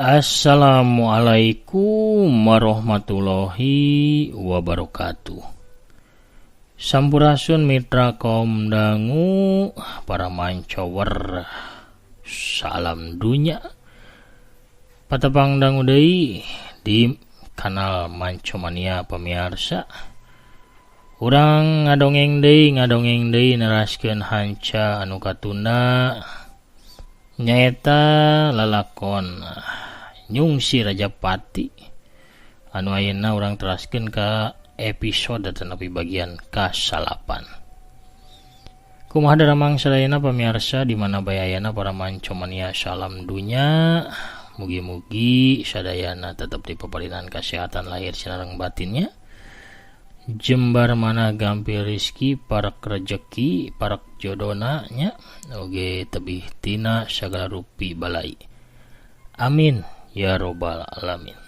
Assalamualaikum warahmatullahi wabarakatuh. Sampurasun mitra kaum dangu, para mancower salam dunya. Patepang dangu deui di kanal Mancomania pemirsa. Urang ngadongeng deui neraskeun hanca anu katunda nyaeta lalakon Nyungsi Rajapati anu ayeuna urang teraskeun ka episode tetapi bagian ka-9. Kumaha daramang sadayana pamirsa di mana bae ayana para mancomania salam dunya. Mugi-mugi sadayana tetap dipaparinan kesehatan lahir sareng batinnya. Jembar mana gampil rizki, parak rejeki, parak jodona nya, oge tebih tina sagala rupi balai. Amin ya robbal alamin.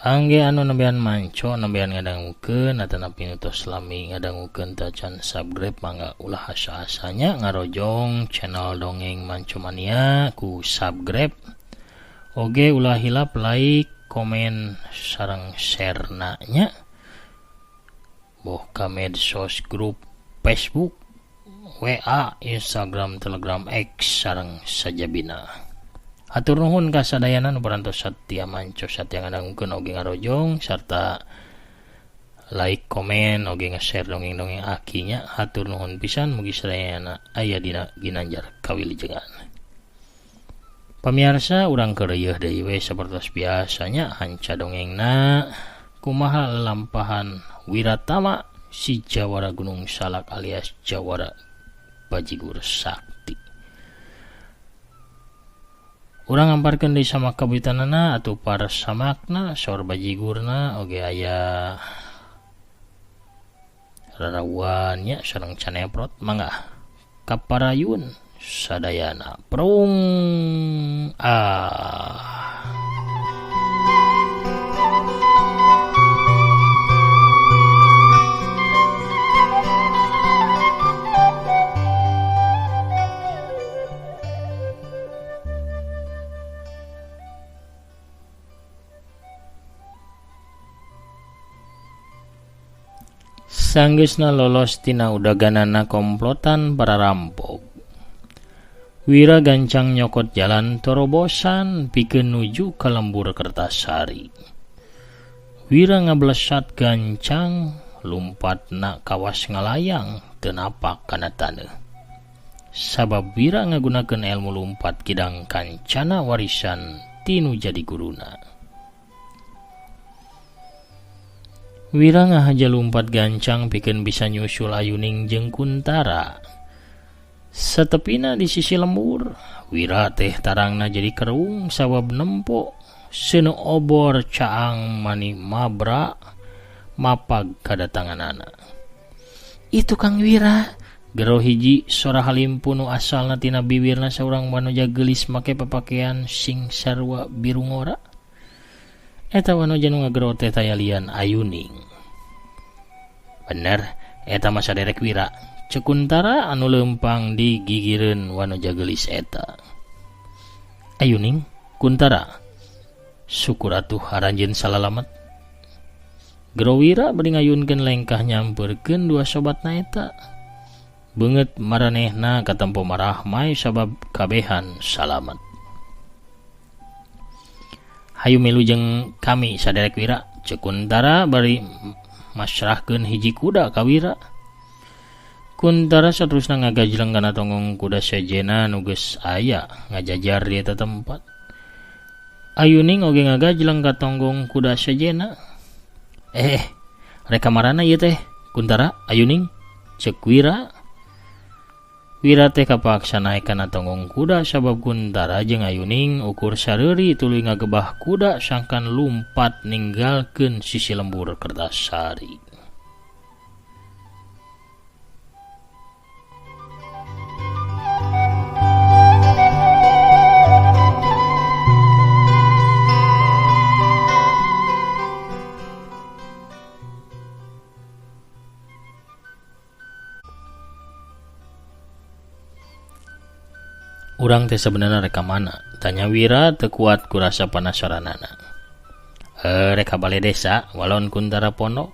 Angge anu nembean manco, nembean ngadangukeun atanapi nu tos lami ngadangukeun tacan subscribe mangga ulah asa-asanya ngarojong channel Dongeng Mancomania ku subscribe. Oge ulah hilap like, komen sareng share na nya. Boh ka medsos grup Facebook, WA, Instagram, Telegram, X sareng sajabina. Hatur nuhun ka sadayana nu parantos satia manco satia ngadangukeun oge ngarojong sarta like, komen oge nge-share dongeng-dongeng akinya. Hatur nuhun pisan, mugi sadayana aya dina ginanjar kawilujengan. Pamirsa urang keureuyeih deui we sapertos biasanya hanca dongengna kumaha lalampahan Wiratama si Jawara Gunung Salak alias Jawara Bajigur Sakti. Urang ngamparkeun deui sama kabitanana atuh para samakna saur bajigurna oge aya rarawan nya sareng caneprot mangga kaparayun sadayana prung ah. Sanggeusna lolos tina udaganana komplotan para rampok. Wira gancang nyokot jalan torobosan pikeun nuju ka lembur Kertasari. Wira ngablesat gancang lumpatna kawas ngalayang teu napak kana taneuh. Sabab Wira ngagunakeun ilmu lumpat kidang kancana warisan tinu jadi guruna. Wira ngahaja lumpat gancang pikeun bisa nyusul Ayuning jeung Kuntara. Satepina di sisi lembur, Wira teh tarangna jadi kerung sabab nempo seuneu obor caang mani mabra mapag kadatanganana. Itu Kang Wira, gero hiji sora halimpu nu asalna tina biwirna saurang wanoja geulis make papakean sing sarua biru ngora. Eta wanoja nu ngagero teh tayalian Ayuning. Bener, eta mah saderek Wira. Ceuk Kuntara anu leumpang di gigireun wanoja geulis eta. Ayuning, Kuntara, syukur atuh aranjeun salalamet. Gero Wira bari ngayunkeun lengkah nyamperkeun dua sobatna eta. Beungeut maranehna katempo marahmai sabab kabehan salamet. Hayu milu jeung kami saderek Wira, ceuk Kuntara bari masrahkeun hiji kuda ka Wira. Kuntara saterusna ngagajleng kana tonggong kuda sejena nu geus aya ngajajar di eta tempat. Ayuning oge ngagajleng ka tonggong kuda sejena. Rek kamarana ieu teh? Kuntara, Ayuning, ceuk Wira. Wira teh kapaksa naek kana tonggong kuda sabab Kuntara jeung Ayuning ukur sareuri tuluy ngagebah kuda sangkan lumpat ninggalkeun sisi lembur Kertasari. Urang teh sebenarnya rek ka mana? Tanya Wira teu kuat ku rasa panasaranana. Rek ka bale desa walon Kuntara pondok.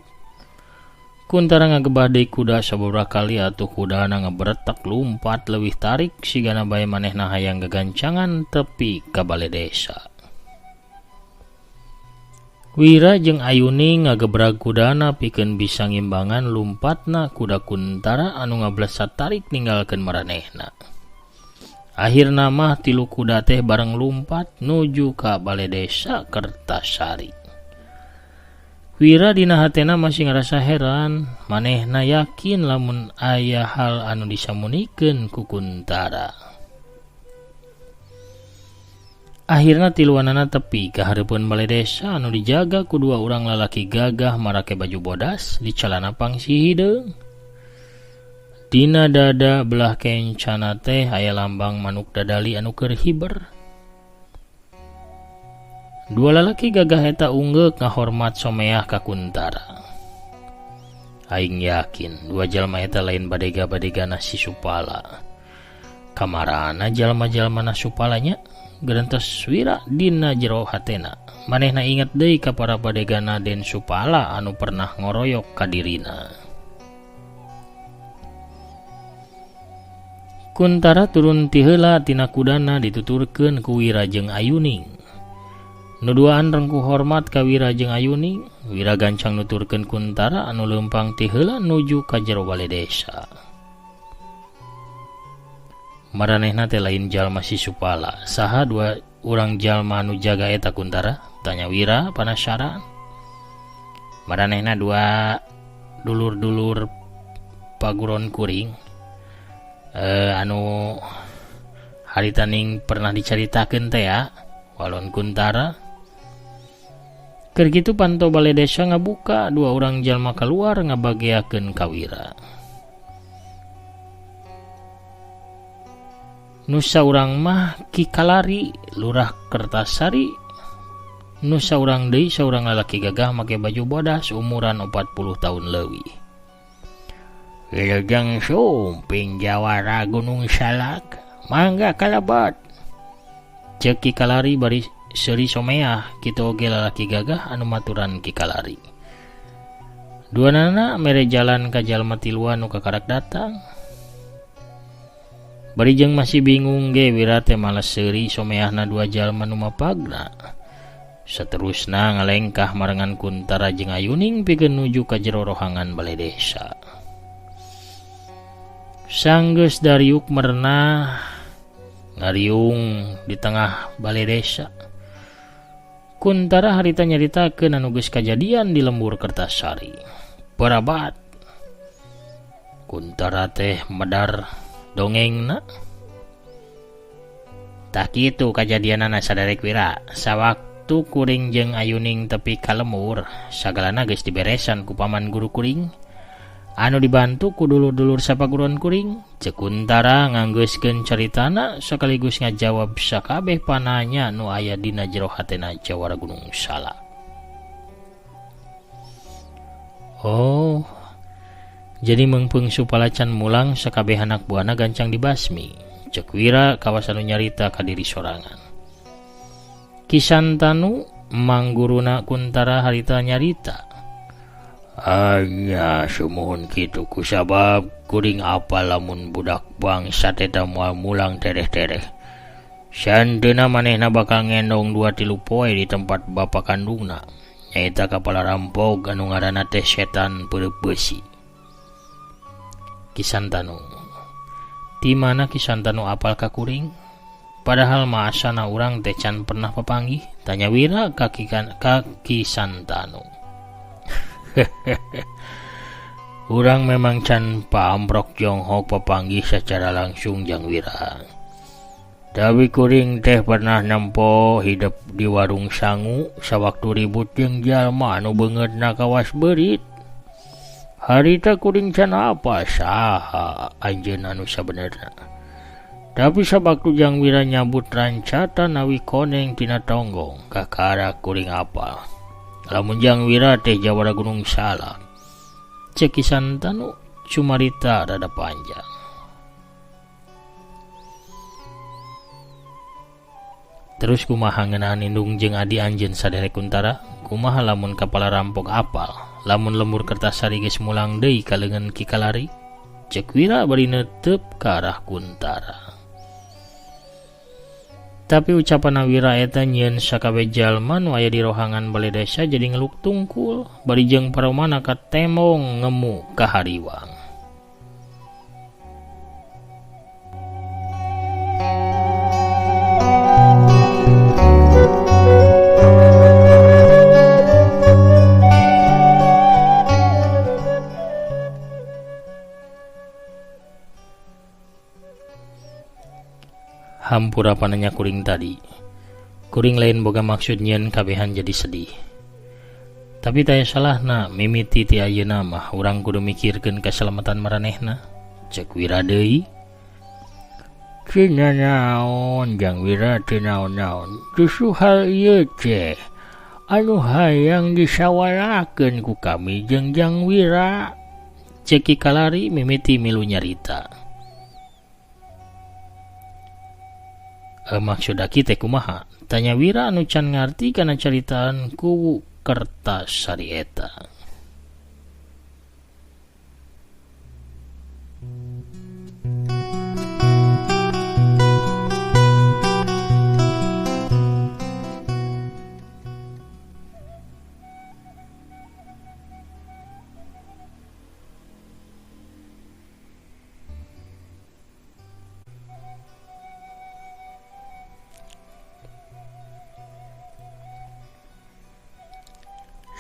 Kuntara ngagebah deui kuda sababaraha kali atuh kudana ngaberetak lumpat leuwih tarik sigana bae manehna hayang gagancangan tepi ka bale desa. Wira jeung Ayuning ngagebrag kudana pikeun bisa ngimbangan lumpatna kuda Kuntara anu ngablesat tarik ninggalkeun maranehna. Akhirna mah tilu kuda teh bareng lumpat nuju ka bale desa Kertasari. Wira dina hatena masih ngarasa heran, manehna yakin lamun aya hal anu disamunikeun ku Kuntara. Akhirna tiluanana tepi ka hareupeun bale desa anu dijaga ku dua urang lalaki gagah marake baju bodas di calana pangsi hideung. Dina dada belah kencana teh aya lambang manuk dadali anu keur hiber. Dua lalaki gagah eta unggeuk ngahormat someah ka Kuntara. Aing yakin dua jalma eta lain badega-badegana si Supala. Kamarana jalma-jalmana Supalanya gerentos Wira dina jero hatena. Manehna inget deui ka para badegana Den Supala anu pernah ngoroyok ka dirina. Kuntara turun ti heula tina kudana dituturkeun ku Wira jeung Ayuning. Nu duaan rengkuh hormat ka Wira jeung Ayuning, Wira gancang nuturkeun Kuntara anu leumpang ti heula nuju ka jero bale desa. Maranehna teh lain jalma si Supala. Saha dua urang jalma anu jaga eta Kuntara? Tanya Wira panasaran. Maranehna dua dulur-dulur paguron kuring. Anu harita ning pernah dicaritakeun teh ya, walon Kuntara. Keur kitu panto bale desa ngabuka, dua urang jalma keluar ngabageakeun ka Wira. Nusa urang mah Ki Kalari, Lurah Kertasari. Nusa urang deui saurang lalaki gagah make baju bodas umuran 40 tahun leuwih. Wilujeng sumping jawara Gunung Salak, mangga kalebet. Ceuk Ki Kalari bari seuri someah, kitu oge lalaki gagah anu maturan Ki Kalari. Duanana mere jalan ka jalma tiluan nu kakarak datang. Bari jeung masih bingung ge Wira teh malas seuri someahna dua jalma nu mapagna. Saterusna ngalengkah marengan Kuntara jeung Ayuning pikeun nuju ka jero rohangan bale desa. Sanggeus dariuk merenah ngariung di tengah bale desa. Kuntara harita nyaritakeun anu geus kajadian di lembur Kertasari. Barabat Kuntara teh medar dongengna. Tah kitu kajadianana saderek Wira. Sawaktu kuring jeung Ayuning tepi ka lembur, sagalana geus diberesan ku paman guru kuring. Anu dibantu ku dulur-dulur sapaguruan kuring. Ceuk Kuntara nganggeuskeun caritana sekaligus ngajawab sakabeh pananya nu aya dina jero hatena jawara Gunung Salak. Oh, jadi meungpeung Supala can mulang sakabeh anak buahna gancang dibasmi. Ceuk Wira kawas anu nyarita ka diri sorangan. Ki Santanu mangguruna Kuntara harita nyarita. Anya sumuhun kitu kusabab kuring apa lamun budak bangsa eta moal mulang tereh-tereh. Santeuna manehna bakal ngendong 2-3 poe di tempat bapa kandungna, nyaeta kapala rampog anu ngaranna teh setan peureub beusi. Ki Santanu, ti mana Ki Santanu apal ka kuring? Padahal mah asana urang teh can pernah papanggih, tanya Wira ka Ki Santanu. Urang memang can paamprok Jonghok papanggih secara langsung jang Wira. Tapi kuring teh pernah nempo hidup di warung sangu sawaktu ribut jeung jalma anu beungeutna kawas beurit. Harita kuring can apa saha anjeun anu sabenerna. Tapi sabaktu jang Wira nyabut rancatan awi koneng tina tonggong kakara kuring apal. Lamun jang Wira teh jawara Gunung Salak. Ceuk Ki Santanu cumarita rada panjang. Terus kumaha ngeunaan indung jeung adi anjeun saderek Kuntara? Kumaha lamun kapala rampok apal? Lamun lembur Kertasari geus mulang deui ka leungeun Ki Kalari? Cek Wira bari neuteup ka arah Kuntara. Tapi ucapan Wira eta nyieun sakabeh jalma nu aya di rohangan bale desa jadi ngeluk tungkul bari jeung paromana ka tembong ngemu ka hariwang. Hampura pananya kuring tadi. Kuring lain boga maksud nyieun kabehan jadi sedih. Tapi taya salahna mimiti ti ayeuna mah urang kudu mikirkeun kasalamatan maranehna. Cek Wira deui. Teu nanaon Jang Wira teu naon-naon. Justru hal ieu teh anu hayang disawarakeun ku kami jeung Jang Wira. Cek Ki Kalari mimiti milu nyarita. Maksud aki teh kumaha? Tanya Wira anu can ngarti kana caritaan kuwu Kertasari eta.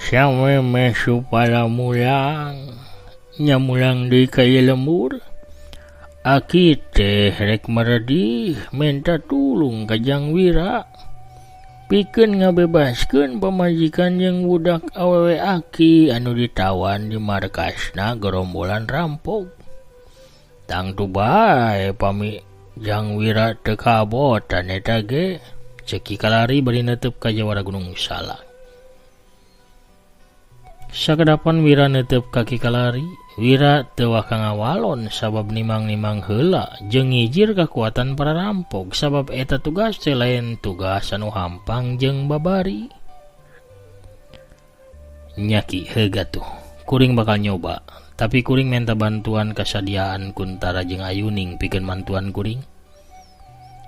Samemeh supaya mulang nya mulang deui ka ieu lembur. Aki teh rek meredih minta tulung ka Jang Wira pikeun ngabebaskeun pamajikan jeung budak awewe aki anu ditawan di markasna gerombolan rampok. Tangtu bae pami Jang Wira teu kabotan eta ge. Cek Ki Kalari bari neuteub ka jawara Gunung Salak. Sakedapan Wira neuteub ka Ki Kalari, Wira teu waka ngawalon sabab nimang-nimang heula jeung ngijir kakuatan para rampok sabab eta tugas teh lain tugas anu hampang jeung babari. Nya Ki heug atuh, kuring bakal nyoba, tapi kuring menta bantuan kasadiaan Kuntara jeung Ayuning pikeun mantuan kuring.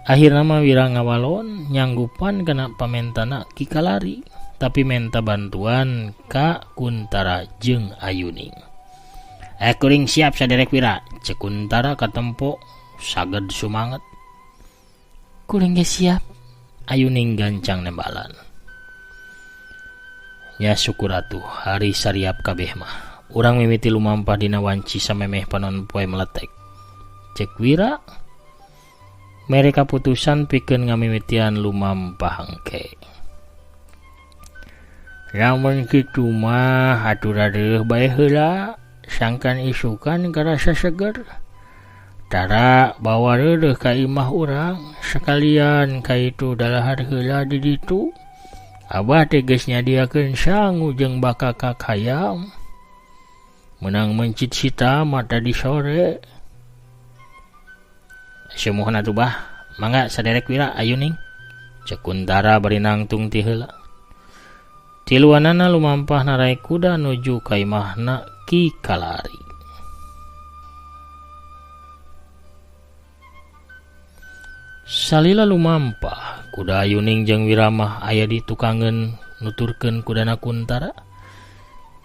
Akhirna mah Wira ngawalon nyanggupan kana pamentana Ki Kalari, tapi menta bantuan ka Kuntara jeung Ayuning. Kuring siap saderek Wira, cek Kuntara katempo saged sumanget. Kuring ge siap, Ayuning gancang nembalan. Nya syukur atuh hari sariap kabeh mah. Urang mimiti lumampah dina wanci samemeh panon poe meletek. Cek Wira mere kaputusan pikeun ngamimitian lumampah engke. Lamun kitu mah atuh rareuh bae heula, sangkan isukan karasa seger. Tara bawa reureuh ka imah urang, sakalian ka itu dalahar heula di ditu. Abah teh geus nyadiakeun sangu jeung bakakak hayam. Menang mencit sita mah tadi sore. Sumuhun atuh bah, mangga saderek Wira Ayuning. Cek Kuntara bari nangtung ti heula. Tiluanana lumampah narai kuda nuju ka imahna Ki Kalari. Salila lumampah, kuda Ayuning jeung Wira mah aya di tukangeun nuturkeun kudana Kuntara.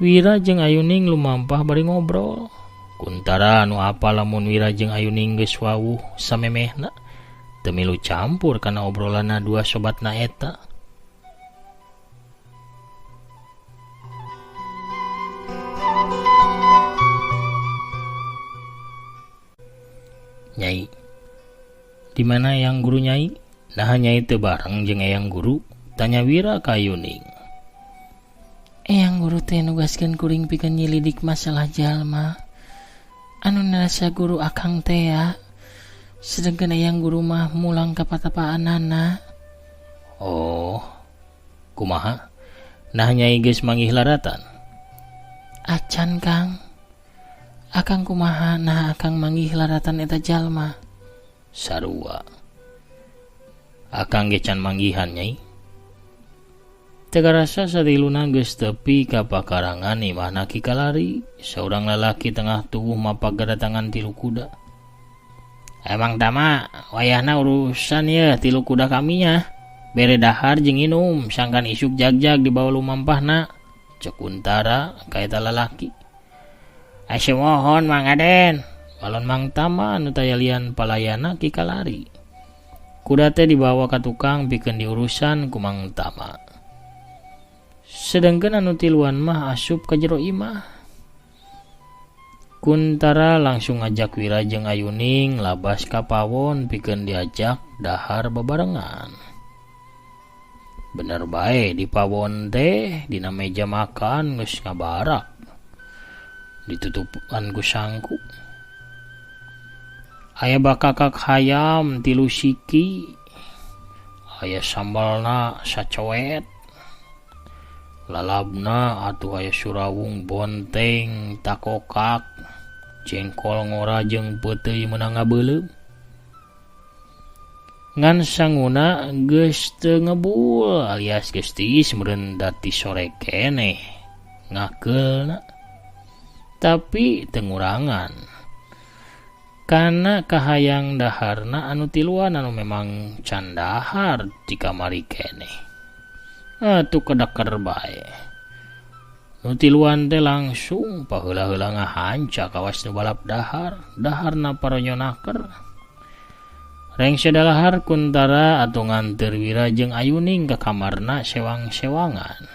Wira jeung Ayuning lumampah bari ngobrol. Kuntara anu apal lamun Wira jeung Ayuning geus wawuh samemehna, teu milu campur kana obrolanna dua sobatna eta. Nyai, di mana yang guru Nyai? Nah Nyai teu bareng jeung eyang guru, tanya Wira ka Ayuning. Eyang guru teh nugaskeun kuring pikeun nyilidik masalah jalma anu narasa guru akang teh ya. Sedengkeun eyang guru mah mulang ka patapaanana. Oh, kumaha? Nah Nyai geus manggih laratan? Acan Kang. Akang kumaha nah akang manggih laratan eta jalma? Sarua. Akang ge can manggihan Nyai. Teu karasa satiluna geus tepi ka pakarangan imahna Ki Kalari, saurang lalaki tengah tubuh mapak gadatangan tilu kuda. Emang Tama, wayahna urusan yeuh tilu kuda kami nya. Bere dahar jeung inum, sangkan isuk jagjag dibawa lumampahna, cek Kuntara ka eta lalaki. Asa mohon Mang Aden, walon Mang Tama anu taya lian palayana Ki Kalari. Kuda teh dibawa ka tukang pikeun diurusan ku Mang Tama. Sedengkeun anu tiluan mah asup ka jero imah. Kuntara langsung ngajak Wira jeung Ayuning labas ka pawon pikeun diajak dahar babarengan. Bener bae di pawon teh dina meja makan geus ngabarak. Ditutupan ku sangku. Aya bakakak hayam tilu siki, aya sambalna sacoet, lalabna atuh aya surawung bonteng takokak, jengkol ngora jeung peuteuy meunang ngabeuleum. Ngan sanguna geus teu ngebul alias geus tiis meureun dati sore keneh ngakeulna. Tapi teu ngurangan. Kana kahayang daharna anu tiluan anu memang can dahar di kamari keneh. Atuh kedeker bae. Nu tiluan teh langsung paheula-heula ngahanca kawas nu balap dahar, daharna paronyonaker. Rengse dalahar Kuntara atuh nganteur Wira jeung Ayuning ka kamarna sewang-sewangan.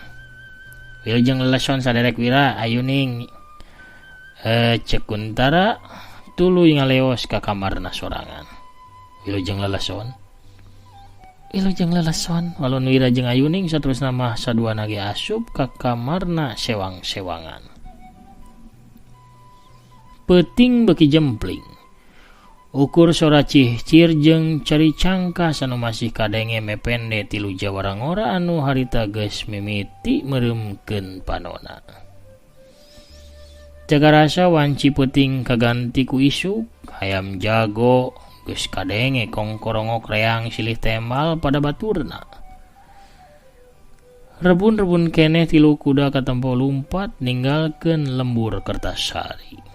Wilujeng leleson saderek Wira Ayuning. Cek Kuntara tuluy ngaleos ka kamarna sorangan. Wilujeng leleson. Wilujeng leleson walon Wira jeung Ayuning saterusna mah saduana ge asup ka kamarna sewang-sewangan. Peuting beuki jempling. Ukur sora cihcir jeung cari cangkas anu masih kadenge mepende tilu jawara ngora anu harita geus mimiti meureumkeun panona. Teu karasa wanci peuting kaganti ku isuk, hayam jago geus kadenge kongkorongok reang silih tembal pada baturna. Rebun-rebun keneh tilu kuda katempo lumpat ninggalkeun lembur Kertasari.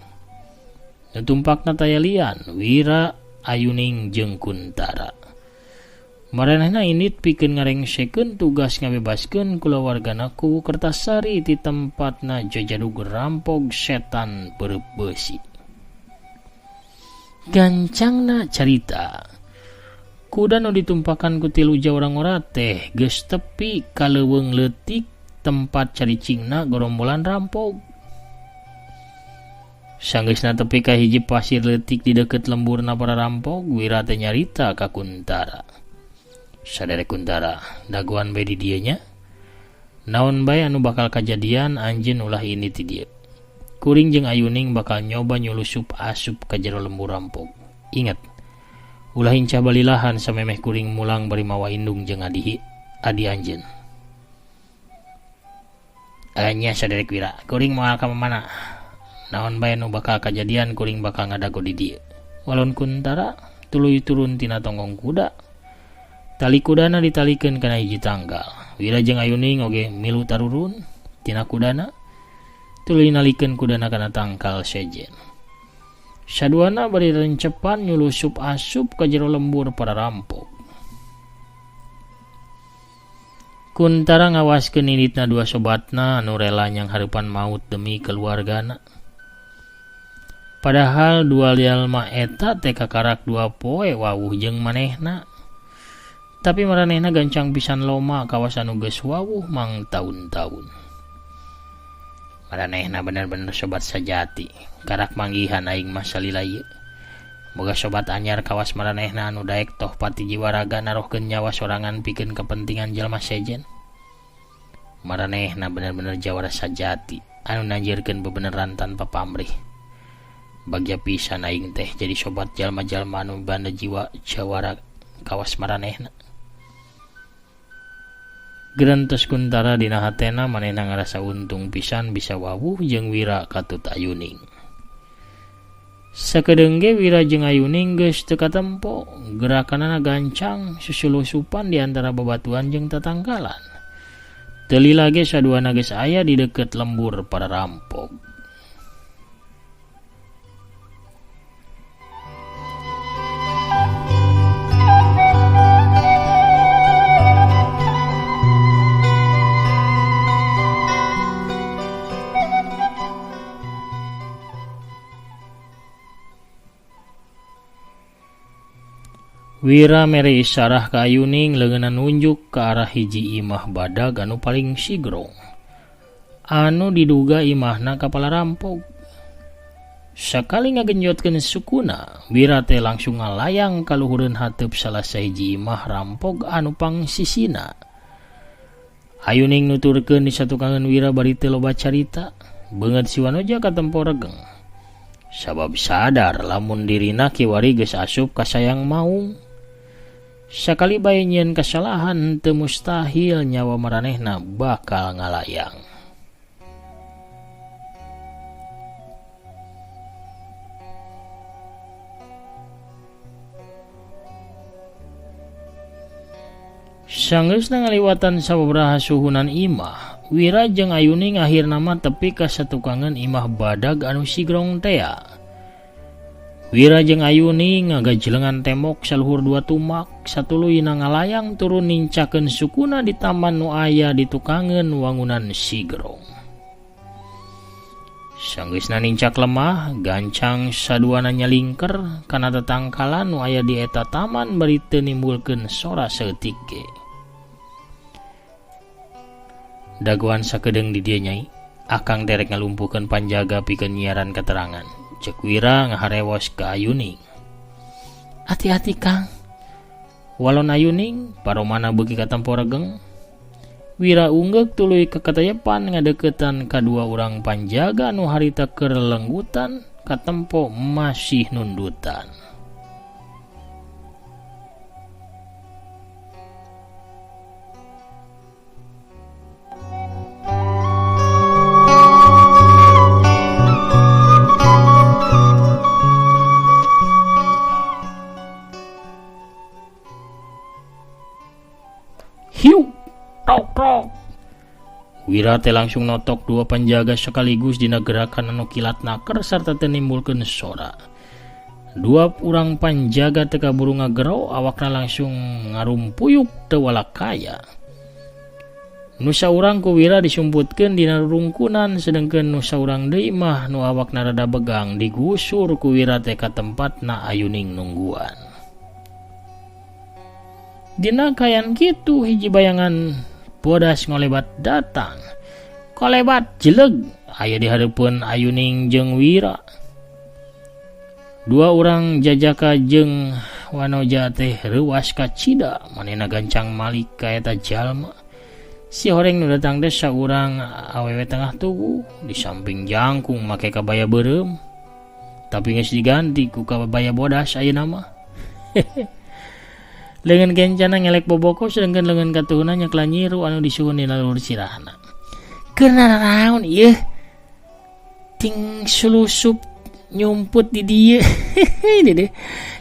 Nu tumpakna taya lian Wira, Ayuning jeung Kuntara. Maranehna indit pikeun ngarengsekeun tugas ngabebaskeun kulawargana ku Kertasari ti tempatna jajadug rampog setan peureub beusi. Gancangna carita, kuda nu ditumpakan ku tilu jawara ngora teh geus tepi ka leuweung leutik tempat caricingna gorombolan rampog. Sanggeusna tepi ka hiji pasir leutik di deukeut lemburna para rampog, Wira teh nyarita ka Kuntara. Saderek Kuntara, dagoan bae di dieu nya. Naon bae anu bakal kajadian anjeun ulah ini ti dieu. Kuring jeung Ayuning bakal nyoba nyulusup asup ka jero lembur rampog. Ingat, ulah hincah balilahan samemeh kuring mulang bari mawa indung jeung adi anjeun. Nya saderek Wira, kuring moal ka mamana. Naon bae nu bakal kajadian kuring bakal ngadago di dieu. Walon Kuntara tuluy turun tina tonggong kuda. Tali kudana ditalikeun kana hiji tanggal. Wira jeung Ayuning oge milu tarurun tina kudana. Tuluy nalikeun kudana kana tangkal sejen. Saduana bari rencepan nyulusup asup ka jero lembur para rampok. Kuntara ngawaskeun inditna dua sobatna anu rela nyanghareupan maut demi keluargana. Padahal dua jalma eta teh kakarak dua poe wawuh jeung manehna. Tapi maranehna gancang pisan loma kawasan nu geus wawuh mang taun-taun. Maranehna bener-bener sobat sajati. Karak manggihan aing mah salila ieu. Boga sobat anyar kawas maranehna anu daek toh pati jiwa raga narohkeun nyawa sorangan pikeun kepentingan jalma sejen. Maranehna bener-bener jawara sajati anu nanjirkeun bebeneran tanpa pamrih. Bagja pisan aing teh jadi sobat jalma-jalma anu banda jiwa jawara kawas maranehna. Gerentos Kuntara dina hatena manehna ngarasa untung pisan bisa wawuh jeung Wira katut Ayuning. Sakedeung ge Wira jeung Ayuning geus teu katempo, gerakanana gancang susulusupan di antara babatuan jeung tatangkalan. Teu lila ge saduana geus aya di deukeut lembur para rampok. Wira mere isyarah ka Ayuning leungeunna nunjuk ka arah hiji imah badag anu paling sigrong. Anu diduga imahna kapala rampok. Sakali ngagenjotkeun sukuna, Wira teh langsung ngalayang ka luhureun hateup salah sahiji imah rampok anu pangsisina. Ayuning nuturkeun di satukangeun Wira bari teu loba carita, beungeut si Wanoja katempo regeng. Sabab sadar lamun dirina kiwari geus asup ka sayang maung. Sakali bae nyieun kasalahan teu mustahil nyawa maranehna bakal ngalayang. Sanggeusna ngaliwatan sababaraha suhunan imah, Wira jeung Ayuning akhirna mah tepi ka satukangeun imah badag anu sigrong tea. Wira jeung Ayuning ngagajelengan tembok saluhur dua tumak, satuluyna ngalayang turun nincakeun sukuna di taman nu aya di tukangeun wangunan sigrong. Sanggeusna nincak lemah, gancang saduana nyalingker kana tatangkalan nu aya di eta taman bari teu nimbulkeun sora saeutik ge. Dagoan sakedeung di dieu nyai, akang derek ngalumpuhkeun panjaga pikeun nyiaran keterangan. Cek Wira ngaharewos ka Ayuning. Hati-hati Kang. Walon Ayuning paromana beuki katempo regeng. Wira unggeuk tuluy kakatayepan ngadeukeutan kadua urang panjaga nu harita keur lenggutan katempo masih nundutan. Hiu, tok tok. Wira teh langsung notok dua panjaga sekaligus dina gerakan anu kilat naker sarta teu nimbulkeun sora. Dua urang panjaga teu kaburu ngagero, awakna langsung ngarumpuyuk teu walakaya. Nu saurang ku Wira disumputkeun dina rungkunan, sedengkeun nu saurang deui mah nu awakna rada begang digusur ku Wira teh ka tempatna Ayuning nungguan. Dina kayan kitu hiji bayangan bodas ngolebat datang. Kolebat jeleg aya di hareupeun Ayuning jeung Wira. Dua urang jajaka jeung Wanoja teh reuas kacida manehna gancang malik ka eta jalma. Si horeng nu datang teh saurang awewe tengah tubuh di samping jangkung make kabaya beureum. Tapi geus diganti ku kabaya bodas ayeuna mah. Leungeun kencana ngelek boboko sedengkeun leungeun katuhuna nyekla nyiru anu disuhun dina luhur sirahna. Keur naraon ieu? Ting sulusup nyumput di dieu. Dede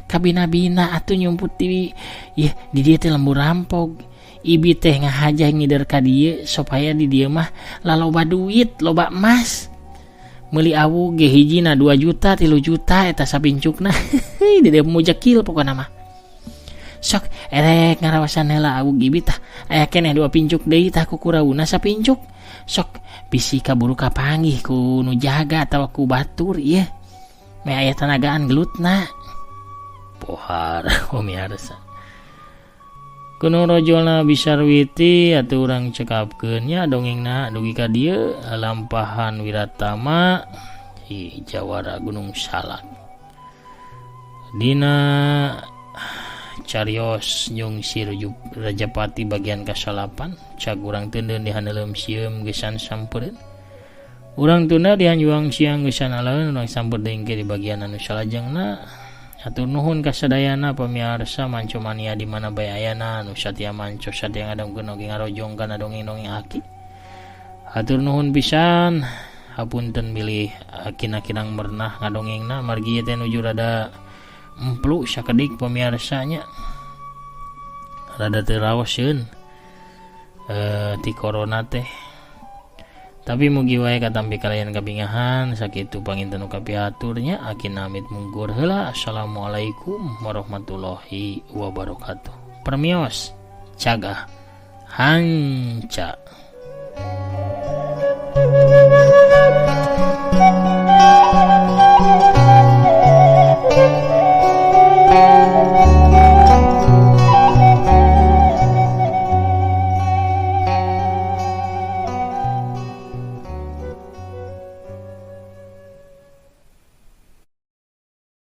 kabina-bina atuh nyumput di ieu di dieu teh lembur rampok. Ibi teh ngahajah ngider ka dieu supaya di dieu mah laloba duit, loba emas. Meuli awu ge hijina 2 juta, 3 juta eta sapincukna. Dede mujakil pokona mah. Sok erek ngarawasan heula awu gibi tah aya keneh 2 pincuk deui tah ku kurauna sapincuk. Sok bisi kaburu kapanggih ku nu jaga atawa ku batur ieu. Meh aya tanagaan gelutna. Pohar pamiarsa. Kuno rojolna Bisarwiti atuh urang cekapkeun nya dongengna dugi ka dieu lampahan Wiratama di Jawara Gunung Salak. Dina carios nyungsir Rajapati bagian kasalapan cag urang teundeun di haneuleum sieum geusan sampereun. Urang tunda di hanjuang siang geusan alaeun urang samper deui di bagian anu salajengna. Hatur nuhun kasadayana pamiarsa Manco Mania di mana bae ayana anu satia manco satia ngadongkeun oge ngarojong kana dongeng-dongeng aki. Hatur nuhun pisan. Hapunten bilih kina-kinang merenah ngadongengna margi ieu teh nuju rada emplu sakedik pamiarsa nya. Rada teu raoseun ti corona teh. Tapi mugi wae katampi kalayan kabingahan sakitu panginten nu kapihatur nya aki namit mungkur heula. Assalamualaikum warahmatullahi wabarakatuh. Permios cagah hanca.